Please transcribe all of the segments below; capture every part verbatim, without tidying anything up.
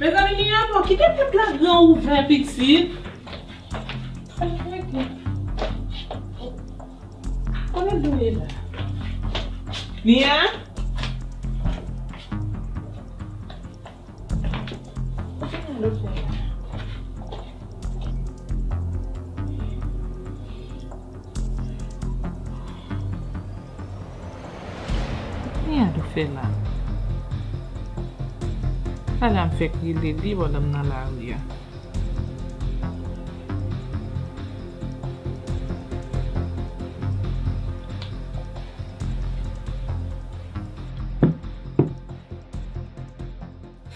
Mezanmi, Nia, bon, kite pòt la gran ouvè, pitit. Kote dlo ye la? Nia? Kote dlo fè la? Nia dou fè la. Talè a m fèk rele li pandan m nan lari a.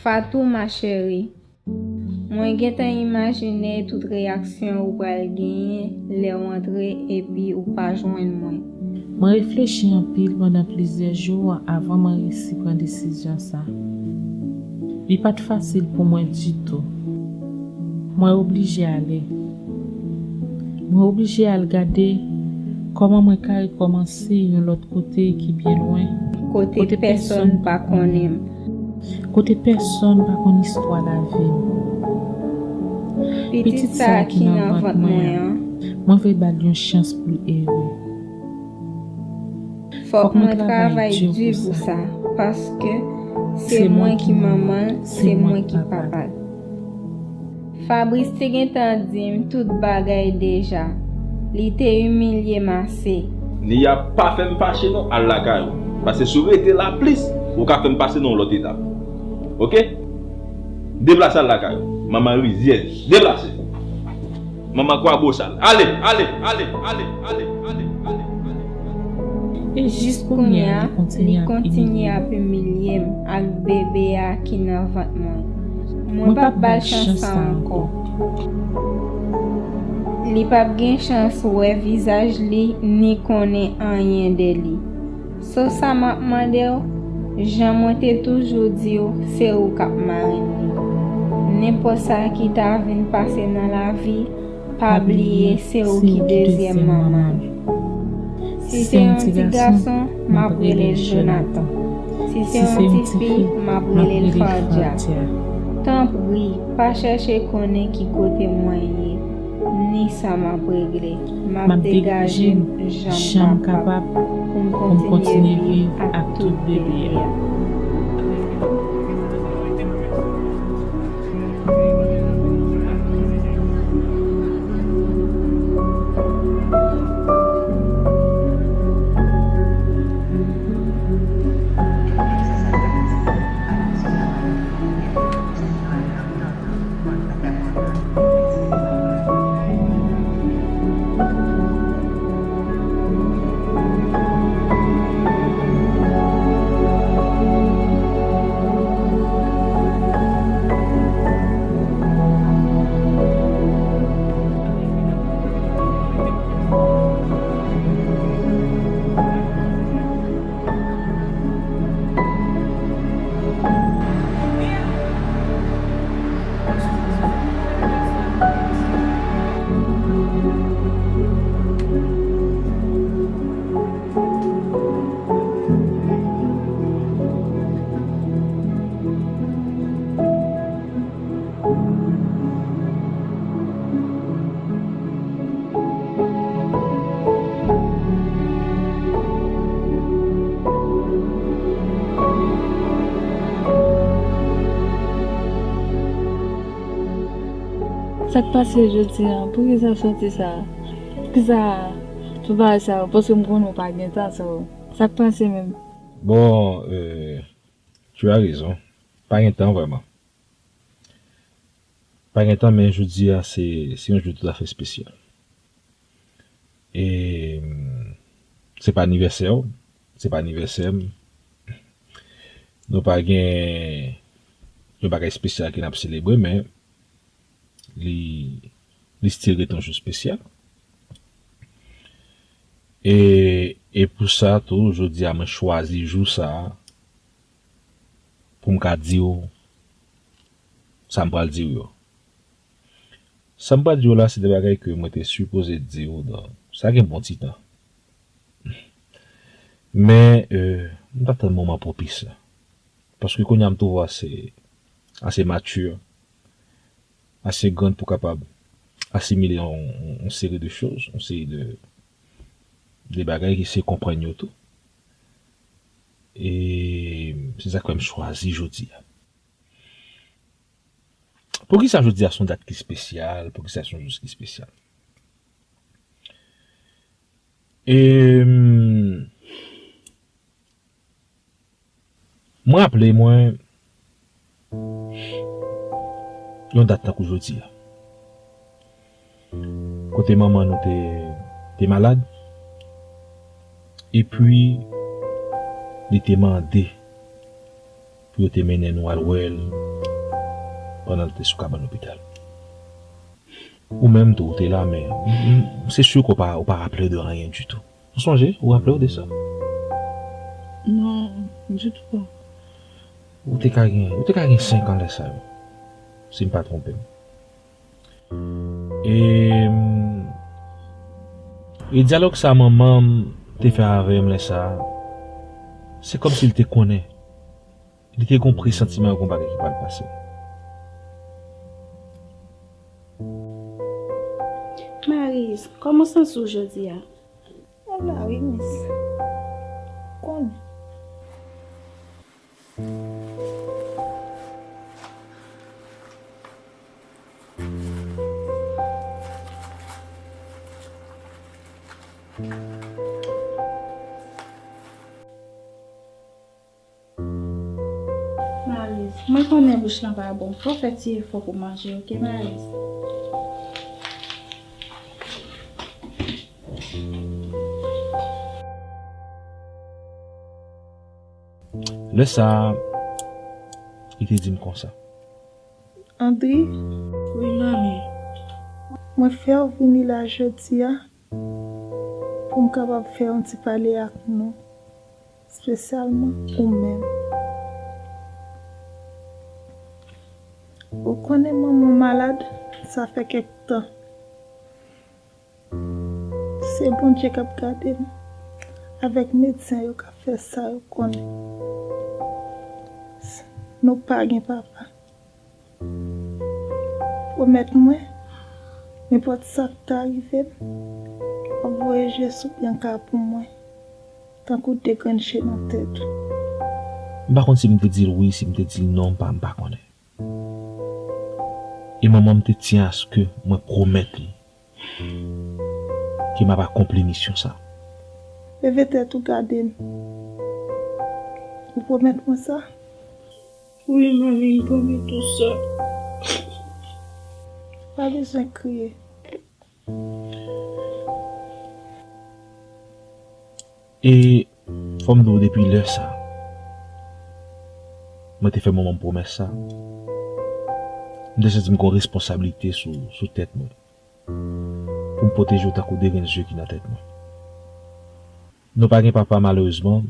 Fatou, ma chérie, mwen gentan imajine tout reyaksyon ou pral genyen lè w antre epi ou pa jwenn mwen. Mwen reflechi anpil pandan plizyè jou avan mwen resi pran desizyon sa. Li pa t fasil pou mwen ditou. Mwen oblije ale. Mwen oblije al gade kòman mwen ka rekòmanse yon lòt kote ki byen lwen. Kote pèsonn pa konnen m. Kote pèsonn pa konn istwa lavi m. Pitit sa a ki nan vant mwen an, mwen vle ba l yon chans pou l ere. Fòk mwen travay di pou sa, paske se mwen ki manman l, se mwen ki papa l. Fabrice te gentan di m tout bagay deja. Li te imilye m ase. Nia, pa fè m fache non, al lakay ou. Paske si w rete la plis, ou ka fè m pase nan yon lòt etap. Oke? Deplase al lakay ou. Manman rizyèz. Deplase. Manman kwabosal. Ale, ale, ale, ale. E jis kounye a, li kontinye ap imilye m ak bebe a ki nan vant mwen. Mwen p ap ba l chans sa ankò. Li p ap gen chans wè vizaj li ni konnen anyen de li. So sa m ap mande w, jan mwen te toujou di w, se ou k ap marenn li. Nenpòt sa ki ta vin pase nan lavi, pa bliye se ou ki dezyèm manman l. Si se yon ti gason, m ap rele l Jonathan. Si se yon ti fi, m ap rele l Fadia. Tanpri, pa chèche konnen ki kote mwen ye, ni sa m ap regle. M ap degaje m jan m kapab pou m kontinye viv ak tout bebe a. Sa k pase jodi a? Poukisa w soti sa? Poukisa tout bagay sa yo? Paske m konnen w pa gen tan, so, sa k pase menm? Bon, euh, tu as raison. Pa gen tan vrèman. Pa gen tan, men jodi a se, se yon jou toutafè espesyal. E, mm, se pa anivèsè w, se pa anivèsè m. Nou pa gen yon bagay espesyal ke n ap selebre, men li, li still ret yon jou espesyal. E, e pou sa tou, jodi a mwen chwazi jou sa a pou m ka di w sa m pral di w yo. Sa m pral di w la, se de bagay ke mwen te sipoze di w nan, sa gen bon ti tan. Men, euh, m t ap tann moman pwopis la. Paske kounye a m twouve se, ase mature, ase grann pou kapab asimile yon, yon, yon seri de choz, yon seri de, de bagay, ki se konprann yo tou. E se sa k fè m chwazi jodi a. Poukisa jodi a se yon dat ki espesyal? Poukisa se yon jou ki espesyal? E, m, mwen raple mwen yon dat tankou jodi a. Kote manman nou te, te malad, epi li te mande pou yo te mennen nou al wè l pandan l te sou kabann lopital. Ou menm tou, ou te la, men m, m, se si ke w pa, ou pa raple w de anyen ditou. Ou sonje? Ou raple w de sa? Non, ditou pa. Ou te ka gen, ou te ka gen senk an lè sa yo, si m pa twonpe m. E, e dyalòg sa manman m te fè avè m lè sa a, se kòmsi l te konnen. Li te gen yon presantiman gen yon bagay ki pral pase. Marise, kòman w santi w jodi a? Mwen la wi, miss. Konnen. Marise, mwen konnen bouch lan pa bon. Fò w fè ti efò pou manje, oke, Marise? Lè sa a, li te di m konsa. Andri? Wi, manmi. Mwen fè w vini la jodi a pou m kapab fè yon ti pale ak nou, espesyalman ou menm. Ou konnen manman w malad, sa fè kèk tan. Se Bondye k ap gade m, avèk medsen yo k ap fè sa yo konnen. Nou pa gen papa. Pwomèt mwen, nenpòt sa k ta rive m, w ap voye je sou Bianca pou mwen, tankou de grenn je nan tèt ou. M pa konn si m te di l wi, si m te di l non, m pa, m pa konnen. E manman m te tyen aske mwen pwomèt li ke m ap akonpli misyon sa. Leve tèt ou gade m. Ou pwomèt mwen sa? Wi, manmi, m pwomèt ou sa. Pa bezwen kriye. E fò m di w, depi lè sa, mwen te fè manman m pwomès sa, m te santi m gen yon responsablite sou, sou tèt mwen pou m pwoteje w tankou de grenn je ki nan tèt mwen. Nou pa gen papa, malerezman.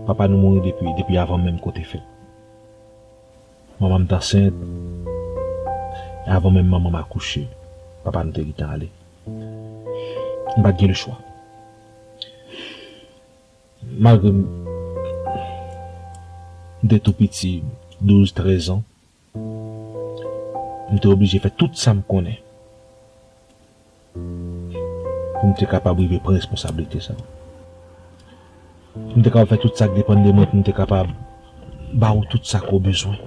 Papa nou mouri depi, depi avan menm ke w te fèt. Manman m t ansent, e avan menm manman m akouche, papa nou te gentan ale. M pa t gen lechwa. Malgre m, m te tou piti, douz, trèz an, m te oblije fè tout sa m konnen pou m te kapab rive pran responsablite sa. Pou m te kapab fè tout sa k depann de mwen, pou m te kapab ba ou tout sa ke w bezwen.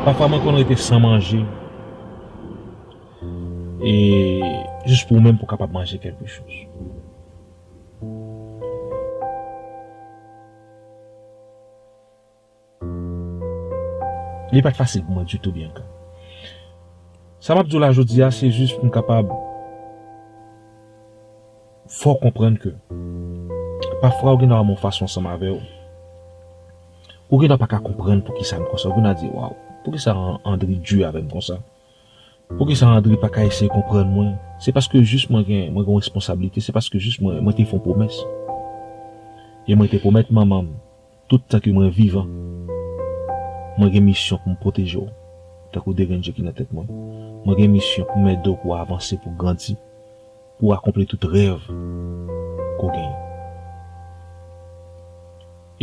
Pafwa mwen konn rete san manje, e jis pou ou menm pou w kapab manje kèlke choz. Li pa t fasil pou mwen ditou, Bianca. Sa m ap di w la jodi a, se jis pou m kapab fè w konprann ke pafwa ou gen dwa wè m yon fason ansanm avè w. Ou gen dwa pa ka konprann poukisa m konsa. Ou gen dwa di, "Waw, poukisa An-, André di avè m konsa? Poukisa André pa ka eseye konprann mwen?" Se paske jis mwen gen, mwen gen yon responsablite, se paske jis mwen, mwen te fè yon pwomès. E mwen te pwomèt manman m, tout tan ke mwen vivan, mwen gen misyon pou m pwoteje w, tankou de grenn je ki nan tèt mwen. Mwen gen misyon pou m ede w, pou w avanse, pou w grandi, pou w akonpli tout rèv ke w genyen.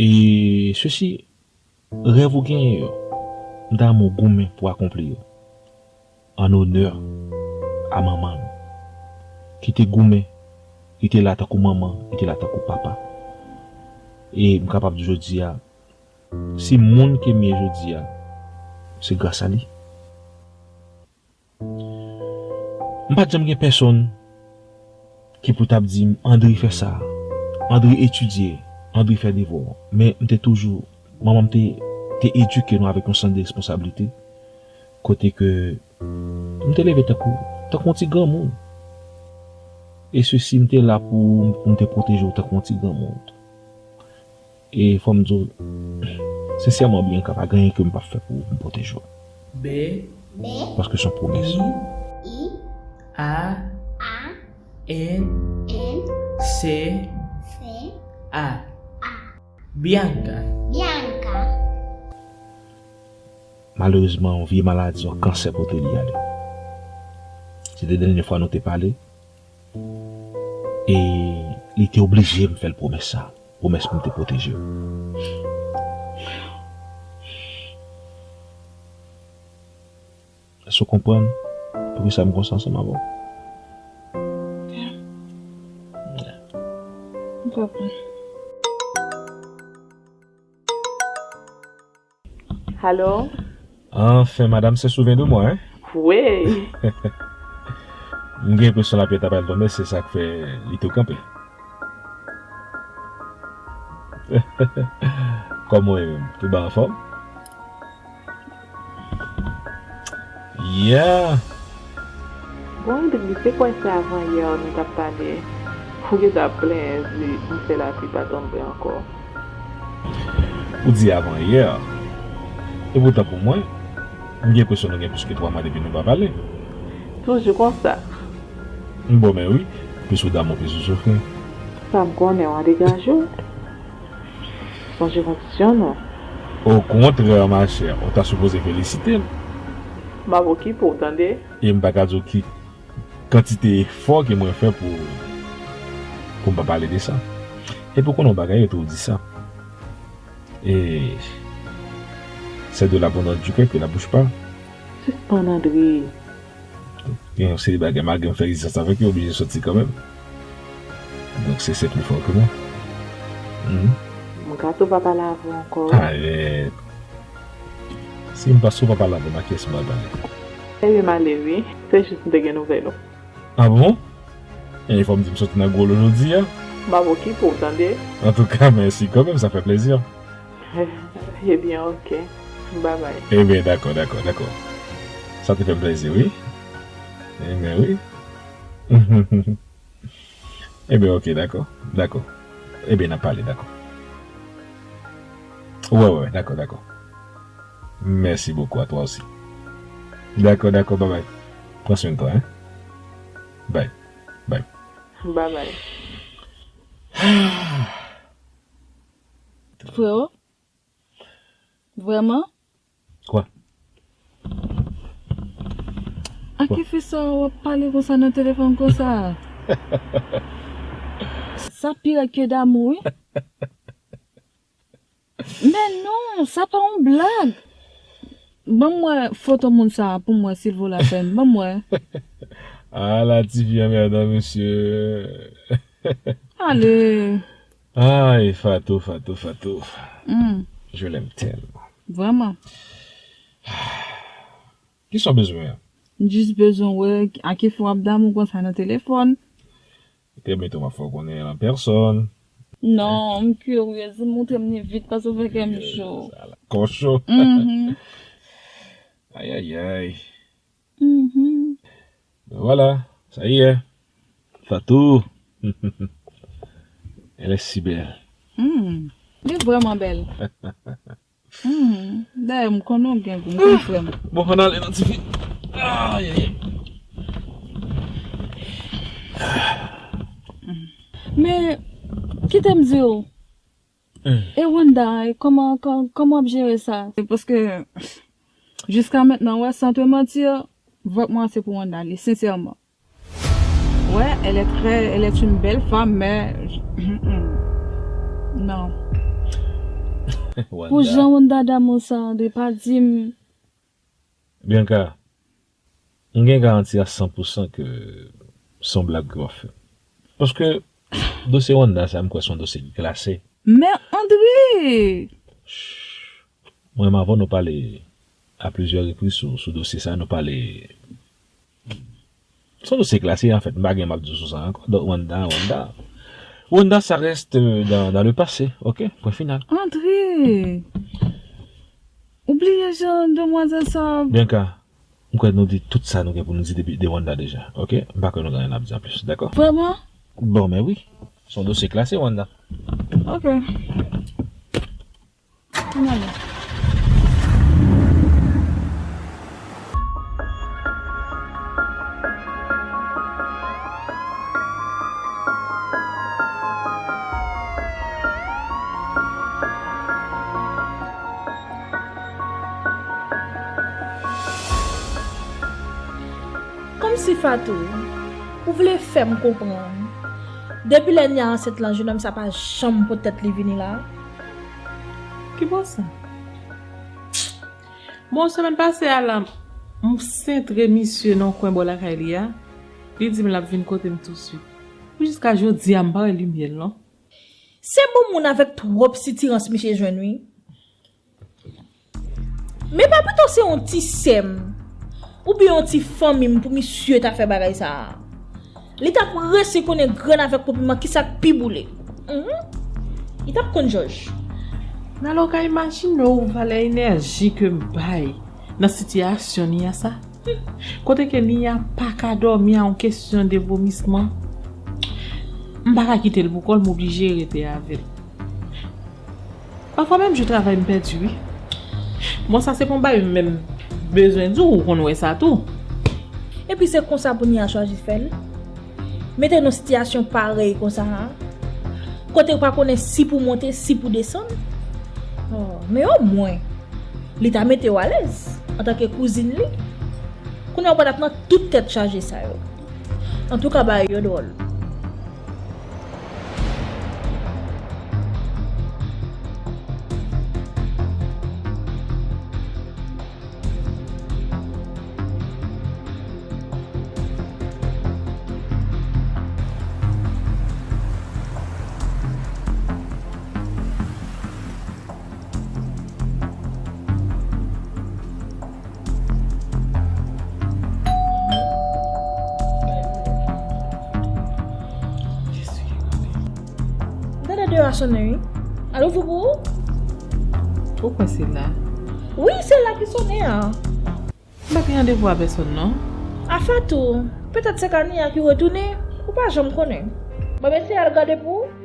E sesi, rèv ou genyen yo, m ta renmen w goumen pou w akonpli yo. An onè a manman nou, ki te goumen, ki te la tankou manman, ki te la tankou papa. E m kapab di jodi a, si moun ke m ye jodi a, se gras a li. M pa t janm gen pèsonn ki pou t ap di m, "André fè sa, André etidye, André fè devwa." Men m te toujou, manman m te, te edike nou avèk yon sans de responsablite. Kote ke m te leve tankou, tankou yon ti granmoun. E sesi, m te la pou, pou m te pwoteje w tankou yon ti granmoun. E fò m di w, sensèman, Bianca, pa gen anyen ke m p ap fè pou, pou m pwoteje w. B, B, paske se yon pwomès. I, I, A, A, N, N, C, C, A, A. Bianca. Bianca. Malerezman, yon vye maladi, yon kansè pote li ale. Se te dènye fwa nou te pale. E li te oblije m fè l pwomès sa. Pwomès pou m te pwoteje w. Èske w konprann poukisa m konsa ansanm avè w? M konprann. Alo? Enfin, madame se souvient de moi, hein? Wi. M gen enpresyon lapli ta pral tonbe, se sa k fè li tou kanpe. Kòman w ye menm? Tout bagay anfòm? Yeah! Bon, André, se kwè se avan yè nou t ap pale. Ou gentan ap plenyen di m fè lapli pa tonbe ankò. Ou di avan yè. Epoutan pou mwen, m gen enpresyon nou gen plis ke twa mwa depi nou pa pale. Toujou konsa. Bon, men wi, plis ou damou, plis ou soufri. Sa m konnen, w a degaje w. Sonje kondisyon nou. Okontrè, machè, ou ta sipoze felisite m. M ap okipe w, tande. E m pa ka di w ki kantite efò ke mwen fè pou, pou m pa pale de sa. Epi w konnen yon bagay, yo tou di sa. Et c'est de l'abondance du cœur que la bouche parle. Sispann, André. Gen yon seri bagay, malgre m fè rezistans avèk yo, oblije soti kanmenm. Donc c'est, c'est plus fort que moi. Mhm. M gato pa pale avè w ankò. Arèt. Si m pa, si w pa pale avè m, ak kiyès m pral pale? Ebyen, m ale wi. Se jis m te gen nouvèl ou. Ah bon? E fò m di m soti nan gwo lo jodi a. M ap okipe w, tande. Antouka, mèsi kanmenm, sa fè plezi. Ebyen, oke. Babay. Ebyen, dakò, dakò, dakò. Sa te fè m plezi, wi. Ebyen, wi. Ebyen, oke, dakò, dakò. Ebyen, n a pale, dakò. Wè, wè, dakò, dakò. Mèsi bokou, à toi aussi. Dakò, dakò, babay. Pran swen twa, hein. Bye. Bye. Babay. Freo? Vrèman? Kwa? Ak ki fi sa w ap pale konsa nan telefòn konsa? Sa pi rèd ke damou, wi. Men non, sa pa yon blag. Ban m wè foto moun sa pou m wè si l vo lapèn. Ban m wè. Ala ti fi anmèdan, mesye. Ale. Ay, Fatou, Fatou, Fatou. Hmm. Je l'aime tellement. Vrèman. Kisa w bezwen an? M jis bezwen wè a ki fi w ap damou konsa nan telefòn. Trè byento m ap fè w konnen l an pèsòn. Non, m kiryez. Montre m li vit paske w fè kè m cho. Kò cho. Mhm. Ay. Mhm. Ben voilà, ça y est. Fatou. Elle est si belle. Hmm. Li vrèman bèl. Hmm. Dayè, m konnen w gen gou, m konn frè m. Bon, ann ale nan tifi. Ay, ay, ay. Men, kite m di w, hmm, e Wanda, e kòman, kò-, kòman w ap jere sa? Se paske, jiska mentnan, wè, sans te mentir, vòt mwen se pou Wanda li, sensèman. Ouais, elle est très, elle est une belle femme, mais non. Pou jan Wanda damou sa, de pa di m. Bianca, m gen garanti a san pou san ke se yon blag ke w ap fè. Paske dosye Wanda sa, m kwè se yon dosye ki klase. Men André! Mwen menm avè w nou pale a plizyè repriz sou, sou dosye sa, nou pale. Se yon dosye klase, anfèt, m pa gen m ap di w sou sa ankò. Donk, Wanda, Wanda. Wanda, ça reste, euh, dans, dans le passé, ok? Point final. André! Ou bliye jan demwazèl sa. Bianca, m kwè nou di tout sa nou gen pou nou di de, de Wanda deja, ok? M pa kwè nou gen anyen n ap di anplis, dakò? Vrèman? Bon, men wi. Se yon dosye klase, Wanda. Ok. Ann ale. Kòmsi Fatou, ou vle fè m konprann, depi lè Nia ansent lan, jenòm sa pa janm pot tèt li vini la? Ki bò sa? Bon, semèn pase a la, m sentre misye nan kwen bò lakay li a. Li di m l ap vin kote m tousuit. Pou jiska jodi a, m pa wè limyè l non. Se bon moun avèk twòp sitirans misye jwenn wi. Men pa pito se yon ti sè m oubyen yon ti fanmi m pou misye ta fè bagay sa a. Li t ap resi konnen grenn avèk po piman kisa k pi boule. Mhm. Li t ap konn jòj. Nan lè w ka imajine w valè enèji ke m bay nan sitiyasyon Nia sa. Kote ke Nia pa ka dòmi a yon kesyon de vomisman. M pa ka kite l pou kò l, m oblije rete avè l. Pafwa menm jou travay m pèdi wi. Bon, sa se pa yon bagay m menm bezwen di w, ou konn wè sa tou. Epi se konsa pou Nia chwazi fè l? Mete nan sitiyasyon parèy konsa a, kote ou pa konnen si pou monte, si pou desann. Oh, men omwen, li ta mete w alèz antanke kouzin li. Kounye a ou pa t ap nan tout tèt chaje sa yo. Antouka, bagay yo dwòl. M tande deyò a sonnen wi. Al ouvri pou ou. Ou kwè se la? Wi, se la ki sonnen an. M pa gen randevou a pèsòn non. A Fatou, petèt se ka Nia ki retounen, ou pa janm konnen. Mwen mèsi al gade pou ou.